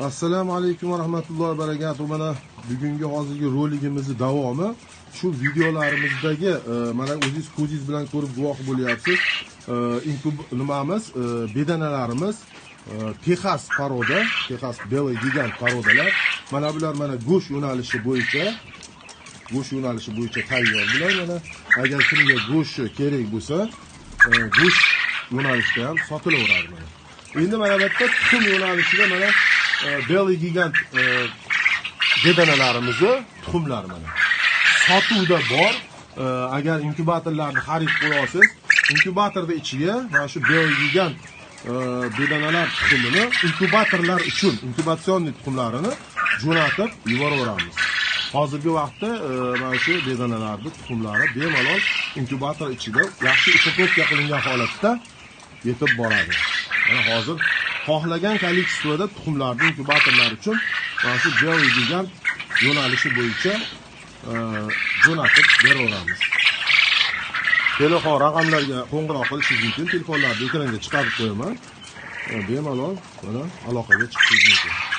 Assalomu alaykum va rahmatullohi va barakatuh. Mana bugungi hozirgi roligimizni davomi shu videolarimizdagi mana o'zingiz ko'zingiz bilan ko'rib guvoh bo'lyapsiz. Inkub nimamiz, bedanalarimiz, Texas порода, Texas белый гигант порода lar. Mana bular mana go'sht yo'nalishi bo'yicha tayyor bular. Mana agar kimga go'shti kerak bo'lsa, go'sht yo'nalishida ham sotilaveradi mana. Endi mana bu yerda tuxum yo'nalishida mana белый гигант bedanalarimizni tuxumlari mana sotuvda bor. Agar inkubatorlarni xarid qilib olsangiz, inkubatorni ichiga mana shu белый гигант bedanalar tuxumini inkubatorlar uchun инкубационный tuxumlarini jo'natib yuboraveramiz. Hozirgi vaqtda mana shu bedanalarni tuxumlari bemalol inkubator ichida yaxshi упаковка qilingan holatda yetib boradi. Mana hozir xohlagan количество da tuxumlarni inkubatorlar uchun mana shu белый гигант yo'nalishi bo'yicha jo'natib beraveramiz. Telefon raqamlarga qo'ng'iroq qilishingiz mumkin. Telefonlarni ekranga chiqarib qo'yaman. Bemalol mana aloqaga chiqishingiz mumkin.